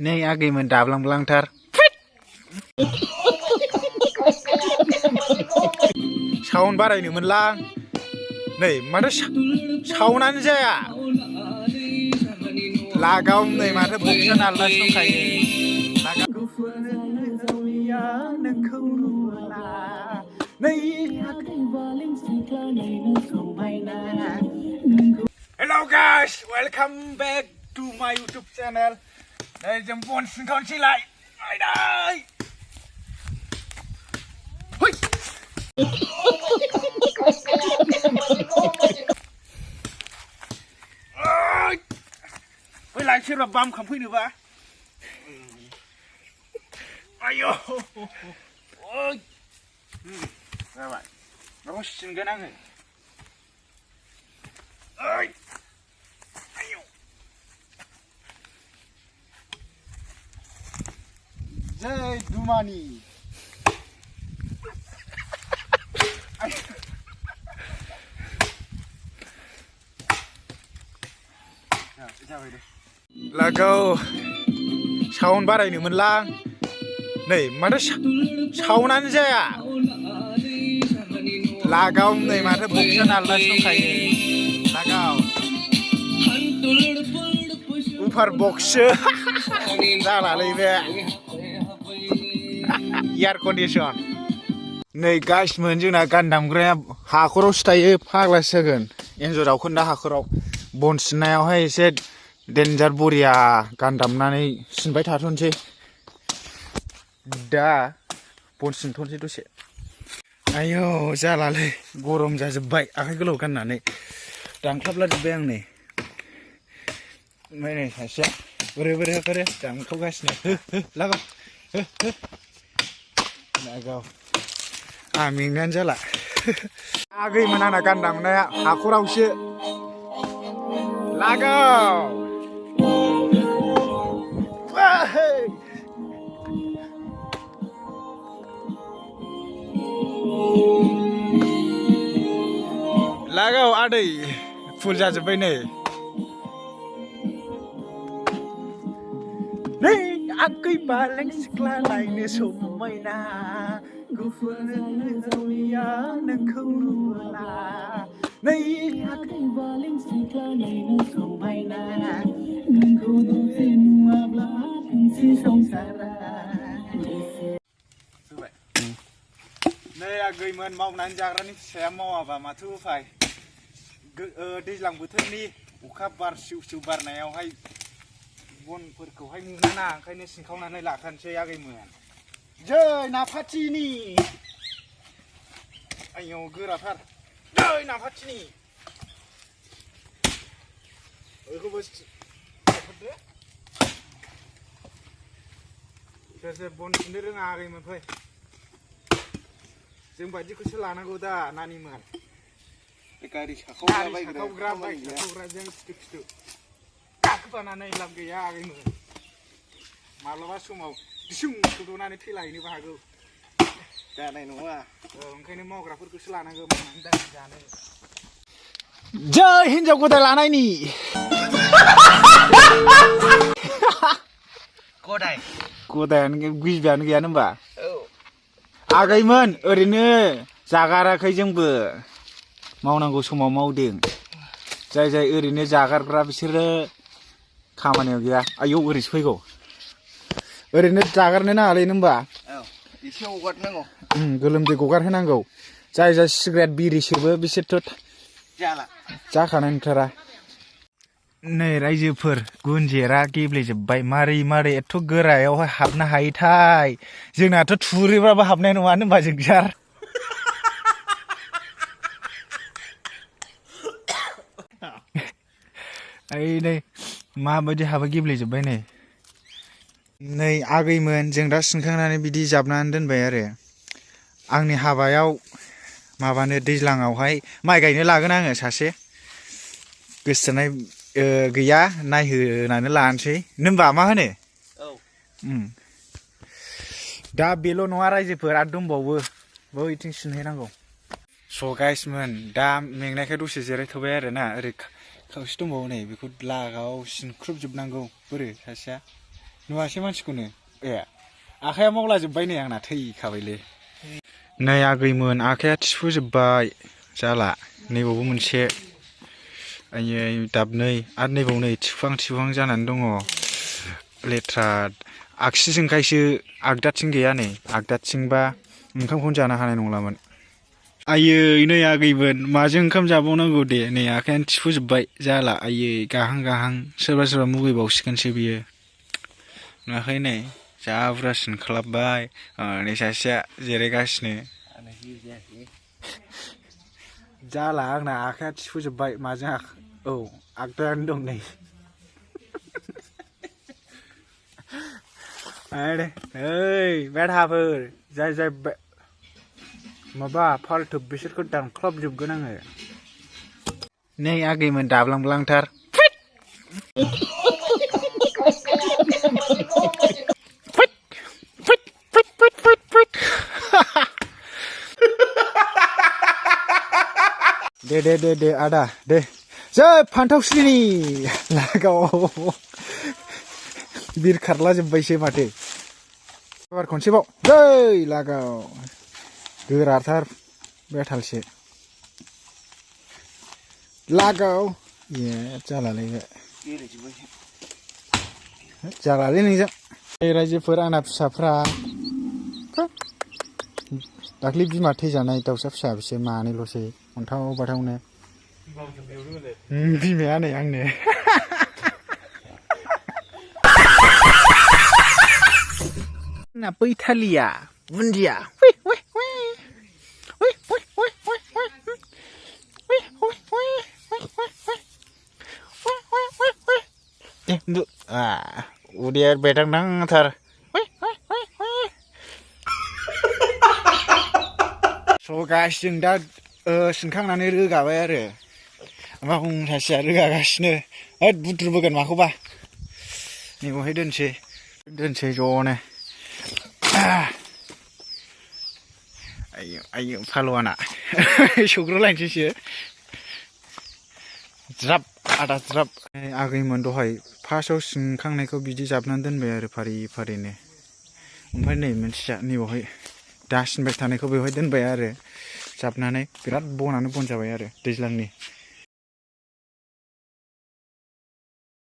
नै आगैमोन दाब्लांब्लांथार साउन्ड बारायनो मोनलां नै माथो साउन्डआनो जाया लागाव नै माथो बक्सआनो आलदासो दंखायो Hello guys, welcome back to my YouTube channel. Đây chúng con xin con xin lại. Ai đây? Hui. Với lại chưa là băm không khuyên được vậy. Ayo. Ôi. Ra vậy. Nó có xin cái năng này. Ôi. Jai Dumani. Lago sound बारायनो मोनलां नै माथो साउन्डआनो जाया लागाव नै माथो बक्सआनो आलदासो दंखायो लागाव उफार बक्ससो जालालै बे एयार कन्डिसन नै गाइसमोन जोंना गान दामग्राया हाखरावसो थायो फाग्लासो जागोन एन्जर दाउखोन्दा हाखराव बन सिननायावहाय एसे डेन्जार बरिया गान दामनानै सिनबाय थाथ'नोसै दा बन सिनथ'नोसै दसे आयौ जालालै गरम जाजोब्बाय आखाइ गोलाव गाननानै दानख्लाबलाजोब्बाय आं नै ओमफ्राय नै सासेया बोरै बोरै बोरै दानख्लाबगासिनो हो हो लागाव हो हो लागाव आं मेंनायानो जाला आगैमोन आंना गान दामनाया हाखरावसो लागाव लागाव आदै फुल जाजोब्बाय नै नै आगै बालें सिख्ला नायनो समायना गुफुर जावलिया नोंखौ नुला नै आगै बालें सिख्ला नायनो समायना नोंखौ नुसे नुवाब्ला खोमसि संसारा नै आगैमोन मावनानै जाग्रानि फिसाया मावाबा माथो उफाय दैज्लां बोथोरनि अखा बार सिउ सिउ बारनायावहाय बनफोरखौहाय मोनाना ओंखायनो सिनखावनानै लाखानोसै आगैमोन जै नाफाथिनि आयौ गोराथार जै नाफाथिनि बेखौबो हरदो सोर सोर बन सिननो रोङा आगैमोन फै जों बायदिखौसो लानांगौ दा नानिमोन गारि साखावग्रा बाइक साखावग्राजों फिथु फिथु गाखोफानानै लाब गैया आगैमोन माब्लाबा समाव दिसुं सौद'नानै थैलाहैनोबो हागौ जानाय नङा ओंखायनो मावग्राफोरखौसो लानांगौ मावनानै दांनानै जानो जै हिनजाव गोदान लानायनि गदायानो गिबियानो गैयानो होमबा आगैमोन ओरैनो जागाराखै जोंबो मावनांगौ समाव मावदों जाय जाय ओरैनो जागारग्रा बिसोरो खामानियाव गैया आयौ ओरैसो फैगौ ओरैनो जागारनो नाङालै होनबा एसे हगारनांगौ गोलोमदै गगारहोनांगौ जाय जाय सिगारेट बिरि सोबो बिसोरथ' जाखानाय नंथारा नै रायजोफोर गुनजेरा गेब्लेजोब्बाय मारै मारै एथ' गोरायावहाय हाबनो हायोथाय जोंनाथ' थुरिबाबो हाबनाय नङा होनबा जोंसार ओइ नै माबायदि हाबा गेब्लेजोब्बाय नै आगैमोन जों दा सिनखांनानै बिदि जाबनानै दोनबाय आरो आंनि हाबायाव माबानो दैज्लाङावहाय माइ गायनो लागोन आङो सासे गोसोथोनाय गैया नायहोनानै लानोसै नोंबा मा होनो दा बेल' नङा रायजोफोर आरो दंबावो बैथिं सिनहैनांगौ स' गाइसमोन दा मेंनायखाय दसे जिरायथ'बाय आरो ना ओरै खावसे दंबावो नै बेखौ लागाव सिनख्रुबजोबनांगौ बोरो सासेया नुवासै मानसिखौनो ए आखाइया मावलाजोब्बाय नै आंना थैखाबायलै नै आगैमोन आखाइया थिफुजोब्बाय जाला नैबावबो मोनसे आयै दाबनै आरो नैबाव नै थिफुहां जानानै दङ लेथ्रा आगसिजोंखायसो आगदाथिं गैया नै आगदाथिंबा ओंखामखौनो जानो हानाय नंलामोन आयै नै आगैमोन माजों ओंखाम जाबावनांगौ दे नै आखाइयानो थिफुजोब्बाय जाला आयै गाहां सोरबा मुगैबावसिगोनसो बियो नुवाखै नै जा बुरजा सिनख्लाबबाय नै सासेया जिरायगासिनो जाला आंना आखाइया थिफुजोब्बाय माजों औ आगदायानो दं नै ओइ बेधाफोर जाय माबा फाल्थुब बिसोरखौ दानख्लाबजोबगोन आङो नै आगैमोन दाब्लांब्लांथार दे आदा दे जै फान्थावस्रिनि लागाव बिर खारलाजोब्बायसो माथो एबार खनसेबाव जै लागाव गोराथार बेथालसो लागाव ए जालालै बे जालालै नोंजों रायजोफोर आंना फिसाफ्रा दाख्लै बिमा थैजानाय दाउसा फिसा बिसोर मानैल'सै अन्थाव बाथावनो बिमाया नै आंनो ना बैथालिया बुन्दिया उदैया बेदांदांथार गासिजों दा सिनखांनानै रोगाबाय आरो ओमफ्राय सासेया रोगागासिनो होद बुद्रुबोगोन माखौबा नैबावहाय दोनसै ज'नो आयौ फालवाना सौग्रावलायनोसैसो ज्राब आदा ज्राब आगैमोन दहाय फार्स्टआव सिनखांनायखौ बिदि जाबनानै दोनबाय आरो फारिनो ओमफ्राय नै मोनसे नैबावहाय दा सिनबाय थानायखौ बेवहाय दोनबाय आरो जाबनानै बिराद बनानो बन जाबाय आरो दैज्लांनि